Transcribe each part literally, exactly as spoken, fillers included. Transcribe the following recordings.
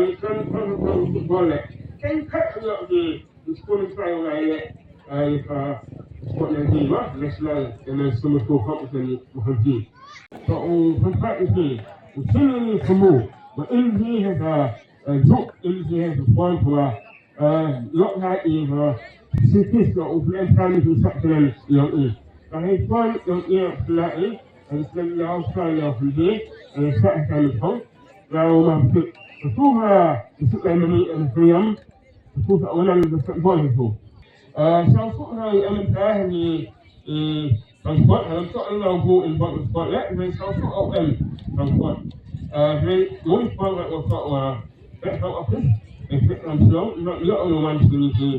Ani kan kan kan football le. Kan kat ïa di school try ïa ïa ka sport na di wa national, national school cup ni mahal di. So u kan kat isi u sini ni kamu. Ba in di ha ka juk in di ha ka form wa. Lok ha i ha sikis na u plan plan ni sak plan ïa i. Ka hai form ïa i ha plan i. An plan ïa u plan ïa u di. An sak kan kong. Lau ma pit. Su ha su ka mani an priam. Su sa unan da sa bol su. Sa su ha i an ta ni i transport, an to an lau bu in bol transport le, ni sa su au an transport. Ni mun sport wa wa wa. Sa office. Ni sa an so no yo no man sini ki.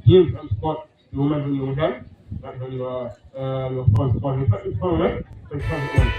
Di transport. Woman who you have, that who you are, uh, your phone, phone, phone, phone, phone, phone.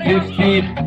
Keep, keep.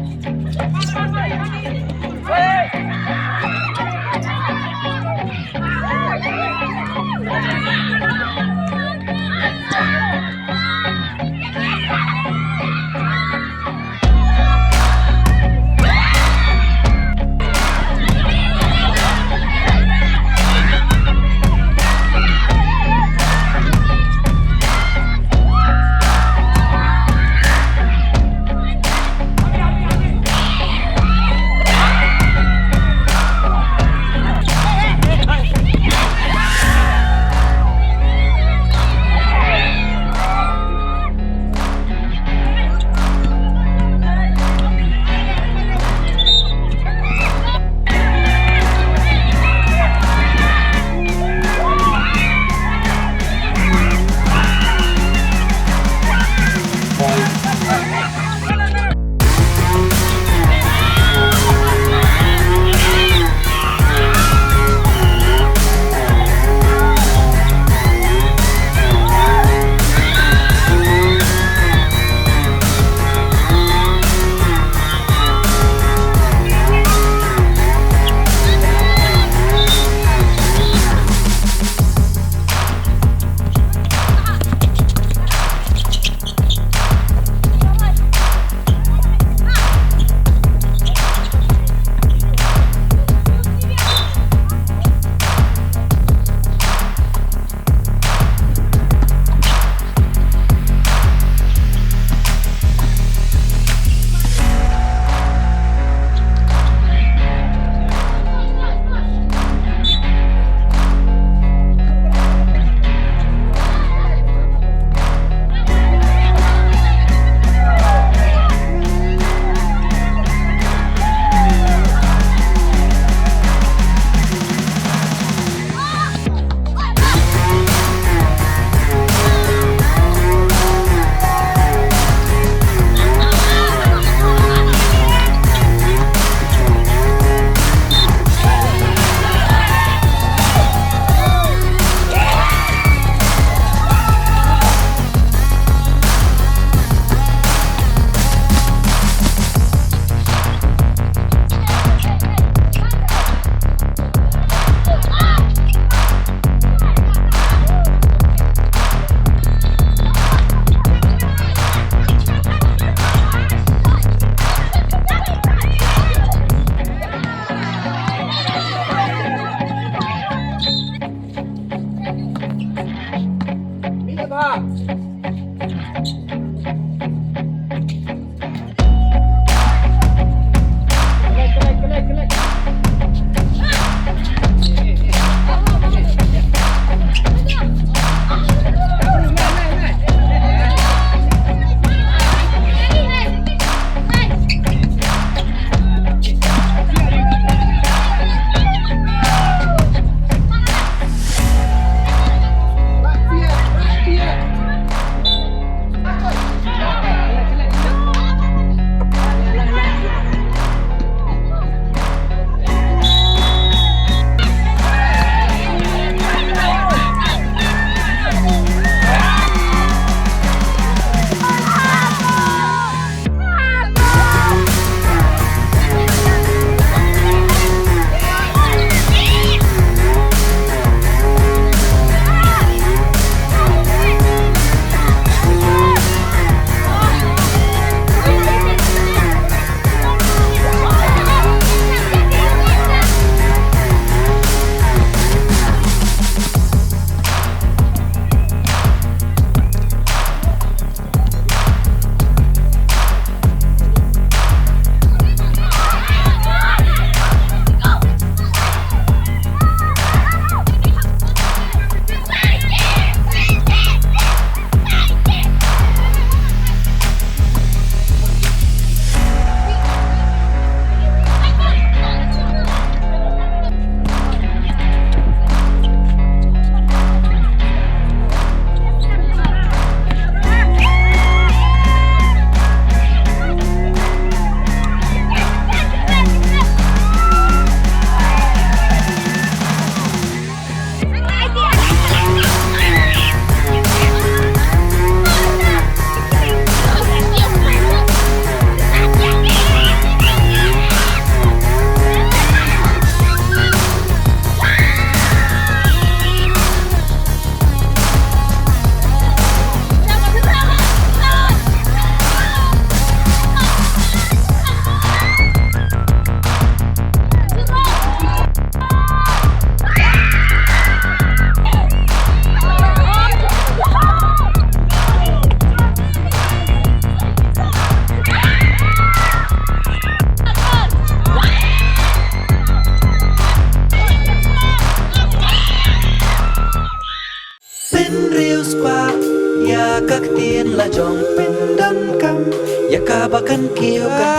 Ïa kaba kan kiew ka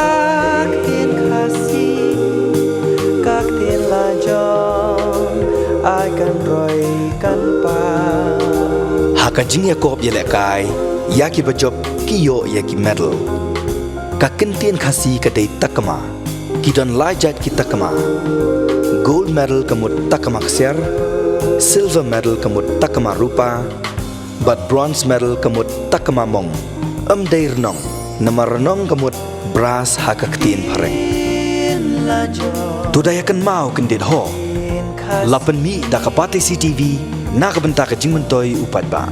ktien Khasi, ka ktien la jong, ai kan roi kan pan. Ha ka jingïakop ïalehkai ïa kiba jop ki ïoh ïa ki medal. Ka ktien Khasi ka dei takma. Ki don lai jait ki takma. Gold medal ka mut takma ksiar, silver medal ka mut takma rupa, bad bronze medal ka mut takma mong. Ym dei rnong, namar rnong ka mut brass ha ka ktien phareng. To da ïa kynmaw kyndit ho. La pynmih da ka Batesi TV na ka bynta ka jingmyntoi u paidbah.